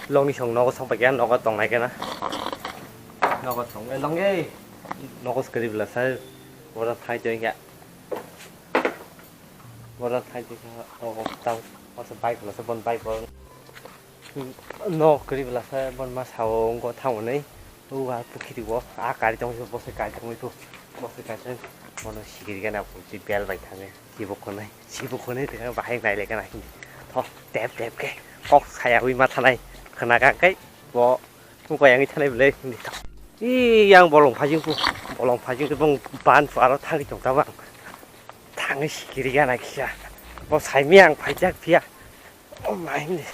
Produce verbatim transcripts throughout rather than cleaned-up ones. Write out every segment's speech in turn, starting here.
Longni song nogo song paikha, nogo tongnai khe na. Nogo tongnai longge. Nogo skri bela sai. Bora thai tong kha. Bora thai tong kha. Nogo tang. Osa bike bela sai bon bike bol. No kri bela sai bon ma sao ngo thang nei. U a pukhiri go. A kari tong bo se kari tong tu. Bo se kari tong. Bono sikiri gana pusi bel bai thange. Sibo khonai, sibo khonai tengah bahai nai lekha nai. Tho, tep tep khe kok sayawi mathanai. Khna kha khe bo mukha yang thanai belai hindi tho. I yang bolong phajing pu, bolong phajing pu bong ban pu aro thangwi tong tabang. Thangwi sikiri gana kisa. Bo saimi ang phaijak phiya. Oh my hindi.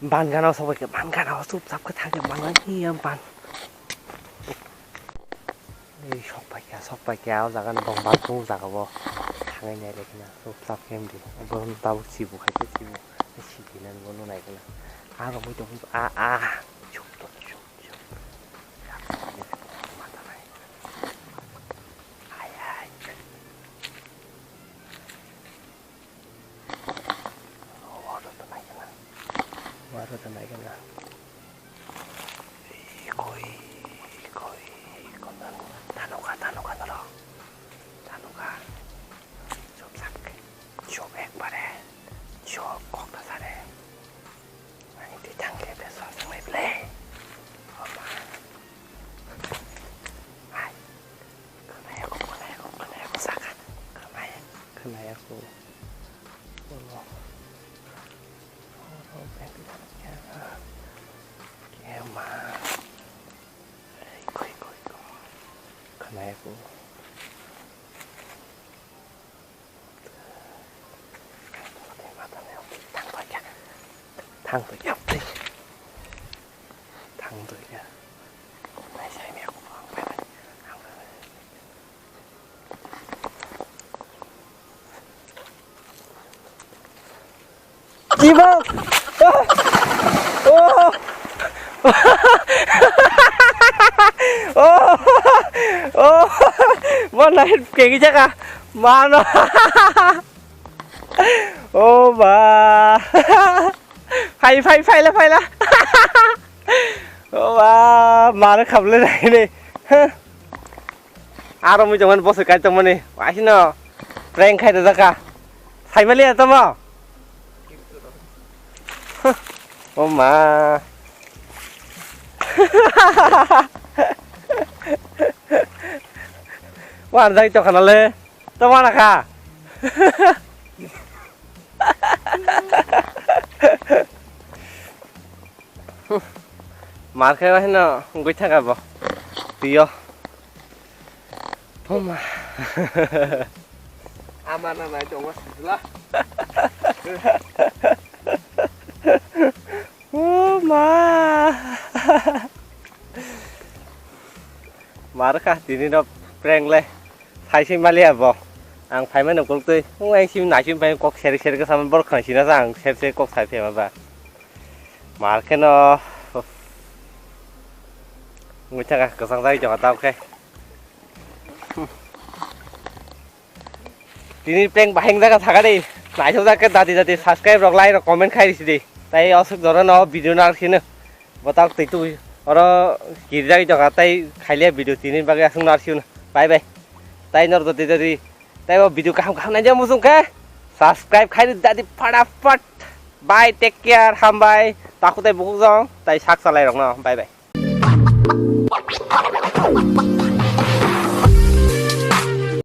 Ban gana o sobai khe, ban gana o chupchap khe thang khe, ban gana hi yang ban. Ei sok pai kha, sok pai kha, o jaga ni bong ban tung jaga bo. Thangai nai le khna, chupchap khe mdi. Bo tabuk chibu khai khe chibu. Sidi nan bo nunai khna. A rok mui tong a a. Chup to chup chup. Mata nai. Ai ai. Waro to nai kena. Waro to nai kena. Ikoi, ikoi, ikoi. Tanoka, tanoka, tanoka. Tanoka. Chop sak. Chop ekbare. Chop kok ta sare. Ani twi thang khe besa thang lai ble. Oma. Ai. Khwnaya kho, khwnaya kho, khwnaya kho saka. Khwnaya, khwnaya kho. Olo. Olo, bebida. Kema. Ei, koi, koi, koi. Khwnaya kho. Thang to ya. Thang to ya. Thang to ya. Kibo! Oh! Oh! Oh! Oh! Bo nai kegi jaga. Mano. Oh ba. Phai phai phai la phai la. Oh ba, mano khable nai ne. Aro mui tongmani bosoi kai tongmani. Asino prank khai rwjak kha. Saimaliya tamo? Oh ma. Wan jai to khanale. To wana kha. Mar khe bahino wngwi thangkha bo. Twiyo. Puma. Ama na nai tongo sijla. Puma. Mar kha tini no prank le. Sai sai maliya bo. Ang phaimani ukultwi. Ang simi naisim phai kok seri seri khe sama bor khna sina sa ang ser ser kok sai phai ma ba. Mar kheno. Muchaka kwchang jai jong tao khe. Tini prank bahai jaga thaka de. Naisok jak khe dati dati subscribe rok like rok comment khai risi de. Tai osuk jora no video nar sino. Botak tei tu oro kiri jai jong tai khaile video tini bagwi asung nar sino. Bye bye. Tai nor dati dati. Tai bo video kaham kaham naijak muchung khe subscribe khai dadi phataphat. Bye, take care, hambai. Takhuk tai bukhuk jong tai sak salai rokno. Bye bye.